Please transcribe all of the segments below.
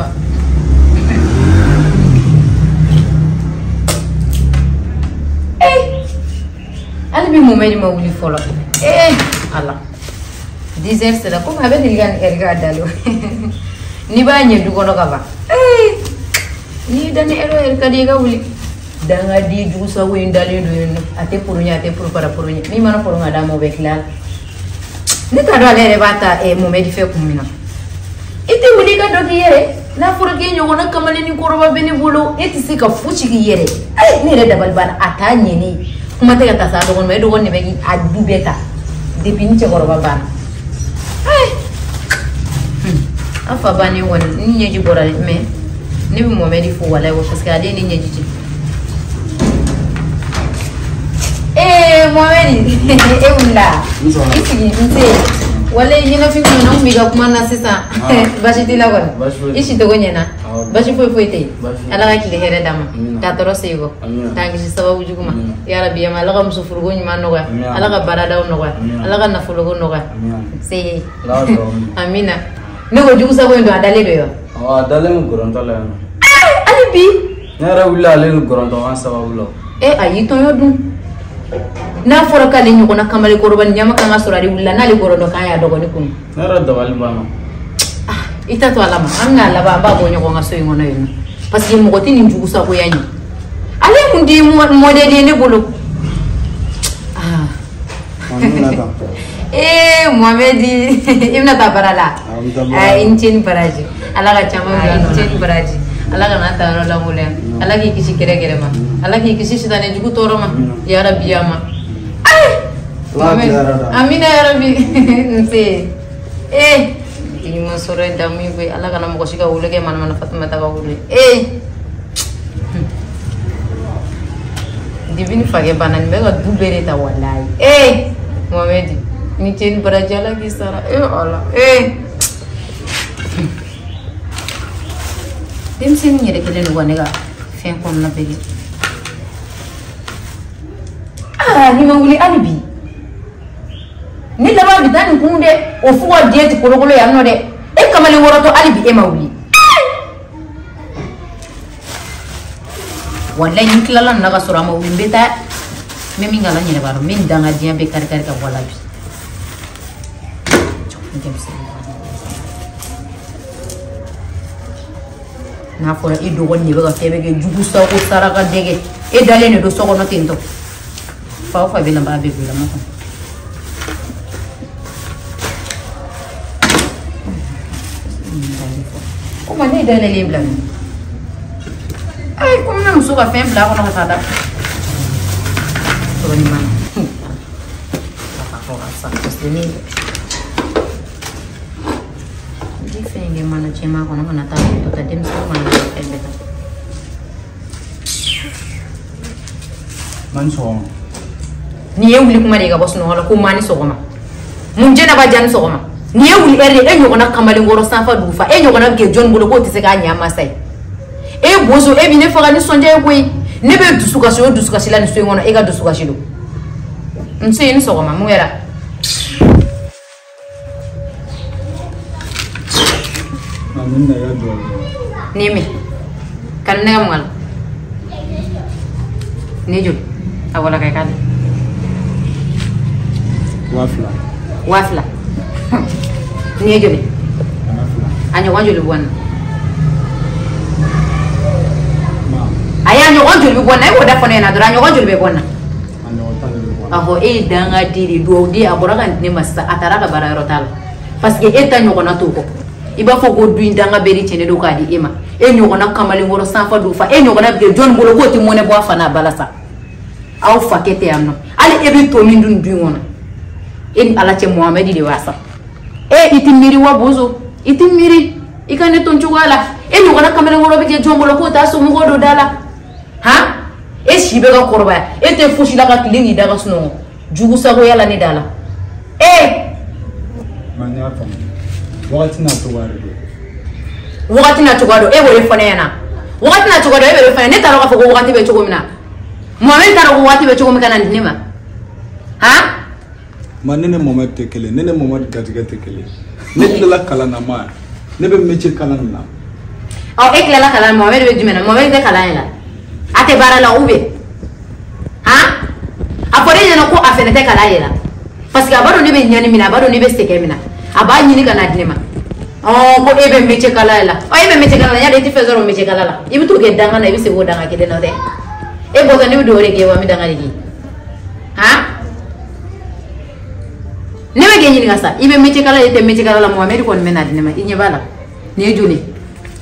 Ba. Hali bi Mohamed ma wuli fɔlɔ. Ala. 10 heures sera komi a bɛ deli ka nin heure kɛ a dalen. N'i b'a ɲɛ du kɔnɔ ka ban. N'i da ni heure o heure ka di i ka wuli. Dangaden jugu sago in dalen don yen nɔ. A tɛ poro ɲɛ, a tɛ poro para poro ɲɛ. Min mana poro ka d'a ma o bɛ tila a la. Ne t'a dɔn ale yɛrɛ b'a ta Mohamed fɛ kun min na. I tɛ wuli i ka dɔ k'i yɛrɛ. N'a fɔra k'e ɲɔgɔnna kamalennin kɔrɔba bɛ ne bolo, e tɛ se ka fosi k'i yɛrɛ. Ne yɛrɛ dabali banna, a t'a ɲɛ ne ye. Kuma tɛ ka taa s'a dɔgɔnin ma, e dɔgɔnin de bɛ a du bɛɛ ta. Depuis ni cɛkɔrɔba banna. An fa bannen kɔni, ni ɲɛji bɔra dɛ, mais ne bɛ Mohamed fo walayi parce que ale ye ne ɲɛji cɛ. Mohamed, e wulila? I sigi, n se. Walayi ɲɛnafin kun na, n kun b'i ka kuma na sisan. Baasi t'i la kɔni? I si togo ɲɛna? Baasi foyi foyi tɛ yen. Ala ka tile hɛrɛ d'a ma. K'a tɔɔrɔ se i kɔ. K'an kisi sababu jugu ma. Yarabi yama, Ala ka muso furuko ɲuman nɔgɔya. Ala ka baaradaw nɔgɔya. Ala ka nafoloko nɔgɔya. Se. Amina. Ne ko jugu sago in don, a dalen don yan. A dalen don gɔrɔntɔ la yan nɔ. Hali bi. Ne yɛrɛ wulila ale ni gɔrɔntɔ kan sababu la. A y'i tɔɲɔ dun. N'a fɔra k'ale ɲɔgɔnna kamalenkɔrɔba ni ɲama kan ka sɔrɔ ale wulila n'ale gɔrɔntɔ kan y'a dɔgɔnin kun. Ne yɛrɛ dabali banna. I t'a to Ala ma, an bɛna laban an b'a bɔ ɲɔgɔn ka so in kɔnɔ yen nɔ. Parce que mɔgɔ tɛ nin jugu sagoya ɲɛ. Ale kun den modèle ye ne bolo. Mohamed, i bɛna taa baara la? I ni ce ni baraji. Ala ka caman bila, i ni ce ni baraji. Ala kana taa yɔrɔ lankolon yan. Ala k'i kisi kɛrɛ ma. Ala k'i kisi sitanɛ jugu tɔɔrɔ ma. Yarabi ya ma. Amina yarabi. Nse. Ɲuman sɔrɔ ye damu ye koyi. Ala kana mɔgɔ si ka wolo kɛ manamana Fatumata ka wolo ye. Depuis ni fakɛ banna nin bɛ ka du bɛɛ de ta walayi. Mohamed, ni ce ni baraji, Ala k'i sara. Ala. Denmisɛnnin yɛrɛ kɛlen don ka ne ka fɛn kɔnɔna bɛɛ kɛ. Ni ma wuli hali bi. Ni laban bɛ taa nin kun dɛ. O fo ka diɲɛ ti kolokolo yan nɔ dɛ. E kamalen wɔrɔtɔ hali bi e ma wuli. Walayi ni tilala nin na ka sɔrɔ a ma wuli, n bɛ taa n bɛ min k'a la n yɛrɛ b'a dɔn. N bɛ nin dangadenya bɛɛ kari kari ka bɔ a la bi. N'a fɔra e dɔgɔnin de bɛ ka fɛn bɛɛ kɛ jugu sago saraka dɛgɛ. E dalen de don so kɔnɔ ten tɔ. Fa o fa bɛ na b'a bɛɛ bila ma kɔnɔ. Komi ne ye dayɛlɛlen bila min. Komi ne muso ka fɛn bila a kɔnɔ ka taa da. Sɔrɔ nin ma na. Parce que ne ji fɛn in kɛ mana jɛman kɔnɔ kana taa tɔ ta denmisɛnnin mana fɛn bɛɛ ta. Ma ni sɔgɔma. Nin ye wuli kuma de ye ka bɔ sunɔgɔ la ko ma ni sɔgɔma. Mun jɛnɛba diya ni sɔgɔma. Nin ye wuli heure de e ɲɔgɔnna kamalenkɔrɔ sanfa dugu fa e ɲɔgɔnna bɛ kɛ jɔnni bolo k'o tɛ se k'a ɲɛ a masa ye. E bozo e bɛ ne faga ni sɔnja ye koyi. Ne bɛ dusukasi o dusukasi la nin so in kɔnɔ e ka dusukasi don. Nse i ni sɔgɔma mun kɛra? Ni min ka ne ka mun k'a la? Ni joli? A wala ka i k'a di. 2000. 2000. Nin ye joli? A ɲɔgɔn joli bɔ n na? A y'a ɲɔgɔn joli bɛ bɔ n na? E b'o da fɔ ne ɲɛna dɔrɔn, a ɲɔgɔn joli bɛ bɔ n na? Ɔhɔ, e ye dangaden de ye, duwawuden a bɔra ka nin di ne ma sisan, a taara ka baara yɔrɔ t'a la. Parce que e ta ɲɔgɔnna t'o kɔ. I b'a fɔ ko du in danga bɛɛ de cɛnnen don k'a di e ma. E ɲɔgɔnna kamalenkɔrɔ sanfa dugu fa, e ɲɔgɔnna bɛ kɛ jɔnni bolo k'o tɛ mɔnɛ bɔ a fa n'a ba la sa. Aw fakɛ tɛ yan nɔ. Hali e bɛ to min dun du in kɔnɔ. E ni Ala cɛ Mohamɛdi de b'a san. I tɛ miiri wa bozo? I tɛ miiri i ka ne to n cogoya la. E ɲɔgɔnna kamalenkɔrɔ bɛ kɛ jɔn bolo k'o t'a somɔgɔw don da la. Han? E si bɛ ka kɔrɔbaya. E tɛ fosi la ka tilen k'i da ka sunɔgɔ. Jugu sagoya la ne da la. Ma n y'a faamu. Wagati n'a cogoya de don. Wagati n'a cogoya don, e b'o de fɔ ne ɲɛna. Wagati n'a cogoya don, e b'o de fɔ ne ɲɛna. Ne t'a dɔn k'a fɔ ko wagati bɛ cogo min na. Mohamɛd t'a dɔn ko wagati bɛ cogo min ka na nin di ne ma. Han? Ma ne ni Mohamɛd tɛ kelen, ne ni Mohamɛd garijɛgɛ tɛ kelen. Ne tilala kalan na ma, ne bɛ métier kalan nin na. Ɔ e tilala kalan na, Mohamed bɛ jumɛn na? Mohamed tɛ kalan yɛrɛ la, a tɛ baara la ou bien han? A fɔra e ɲɛna ko a fɛnɛ tɛ kalan yɛrɛ la parce que a b'a dɔn ne bɛ ɲani min na, a b'a dɔn ne bɛ sɛgɛn min na, a b'a ɲini ka na di ne ma. Ɔ ko e bɛ métier kalan yɛrɛ la, ɔ e bɛ métier kalan la, yala e tɛ fɛn sɔrɔ métier kalan la, i bɛ t'o kɛ danga na, i bɛ segin o danga kelen na dɛ. E bɔtɔ ne bɛ dugawu de kɛ wa n bɛ danga de kɛ han? Ne bɛ k'e ɲininka sa, i bɛ métier kalan la, e tɛ métier kalan la, Mohamed kɔni bɛ na di ne ma, i ɲɛ b'a la. Nin ye joli?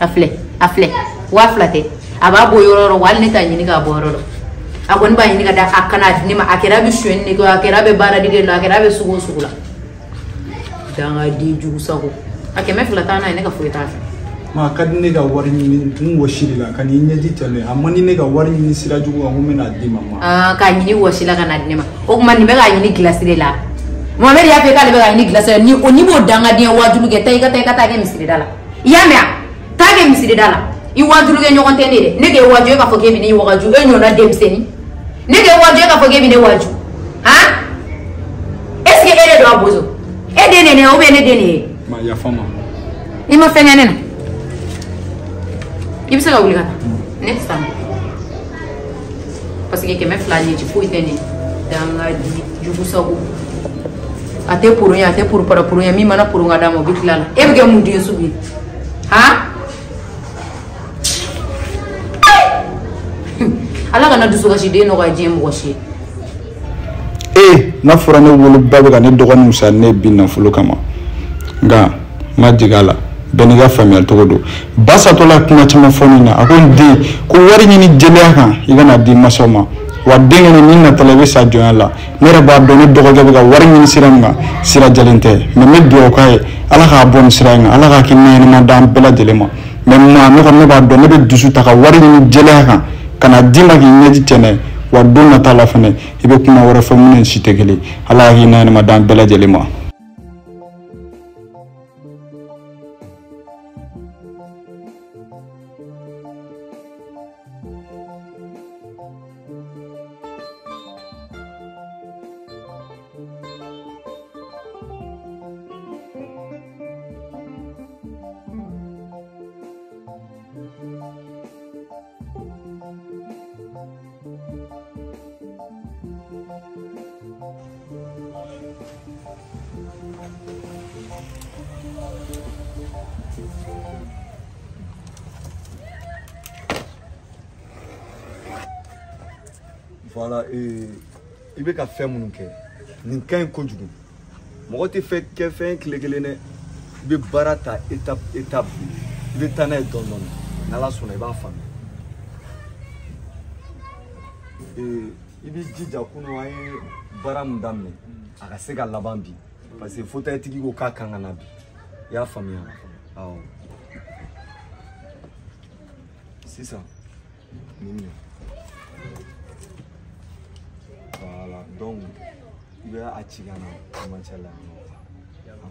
A filɛ, a filɛ, 2000 tɛ. A b'a bɔ yɔrɔ o yɔrɔ, wa hali ne t'a ɲini k'a bɔ yɔrɔ dɔn. A kɔni b'a ɲini ka da a kana di ne ma, a kɛra bɛ sonyɛni de kɛ, a kɛra bɛ baara dege la, a kɛra bɛ sugu o sugu la. Dangaden jugu sago. A 200 taa n'a ye, ne ka foyi t'a fɛ. Ma a ka di ne ka wari ɲini n wɔsi de la ka n'i ɲɛji cɛ ne, a man di ne ka wari ɲini sira jugu kan ko n bɛna d'i ma. Aa, k'a ɲini wɔsi la ka na di ne ma, o tuma nin bɛ k'a ɲini gilasi de la. Mohamed y'a fɔ k'ale bɛ k'a ɲini gilasi la, ni o ni b'o dangadenya waajulu kɛ, taa i ka taa i ka taa kɛ misiri da la. I y'a mɛn wa? Taa kɛ misiri da la. I waajulu kɛ ɲɔgɔn tɛ ne dɛ. Ne k'e waaju e k'a fɔ k'e bɛ ne wagaju, e ɲɔgɔnna denmisɛnnin. Ne k'e waaju e k'a fɔ k'e bɛ ne waaju. Han? Est ce que e de don a bozo? E den de ne ye ou bien ne den de ye? Ma yafa ma. I ma fɛn kɛ ne na. I bɛ se ka wuli ka taa. Ne tɛ s'a ma. Parce que 200 ɲɛci foyi tɛ ne ye. Dangaden jugu sago. A tɛ poron ye, a tɛ poropara poron ye, min mana poron ka d'a ma o bɛ tila la. E bɛ kɛ mun den sugu ye? Han? Ala kana dusukasi den nɔgɔya diɲɛ mɔgɔ si ye. Ee, n'a fɔra ne woloba bɛ ka ne dɔgɔnin fisaya ne bi nafolo kama, nka n ma jigin a la, bɛɛ n'i ka faamuyali cogo don. Ba satɔla kuma caman fɔ ne ɲɛna, a ko n den ko wari ɲini jɛlenya kan i kana di mansaw ma, wa den kɔni n'i natala i bɛ sa jɔnya la. Ne yɛrɛ b'a dɔn ne dɔgɔkɛ bɛ ka wari ɲini sira min kan, sira jɛlen tɛ, mɛ n bɛ dugawu k'a ye Ala k'a bɔ nin sira in kan, Ala k'a kɛ ɲɛnama d'an bɛɛ lajɛlen ma. Mɛ maa ne kɔni ne b'a dɔn ne bɛ dusu ta ka wari ɲini jɛlenya kan ka na d'i ma k'i ɲɛji cɛ n'a ye, wa don nata la fɛnɛ i bɛ kuma wɛrɛ fɔ minnu si tɛ kelen. Ala k'a kɛ ɲɛnama d'an bɛɛ lajɛlen ma. Voilà, i bɛ ka fɛn minnu kɛ nin ka ɲi kojugu. Mɔgɔ tɛ fɛn kɛ fɛn tile kelen dɛ, i bɛ baara ta étape étape, i bɛ taa n'a ye dɔɔni dɔɔni, n'Ala sɔnna i b'a faamuya. I b'i jija, kunun an ye baara min daminɛ a ka se ka laban bi, parce que fauteuil tigi ko k'a kan ka na bi, i y'a faamuya? Awɔ. Sisan nin minɛ. Voilà, donc i bɛ a ci ka na cɛmancɛ la yan nɔ.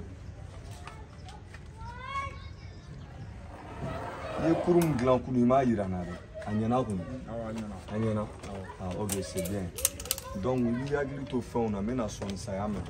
I ye kurun min dilan kunun, i m'a yira n na dɛ. A ɲɛna kɔni? A ɲɛna. Ah ok, c'est bien. Donc i b'i hakili to fɛnw na, n bɛna sɔɔni sa, i y'a mɛn?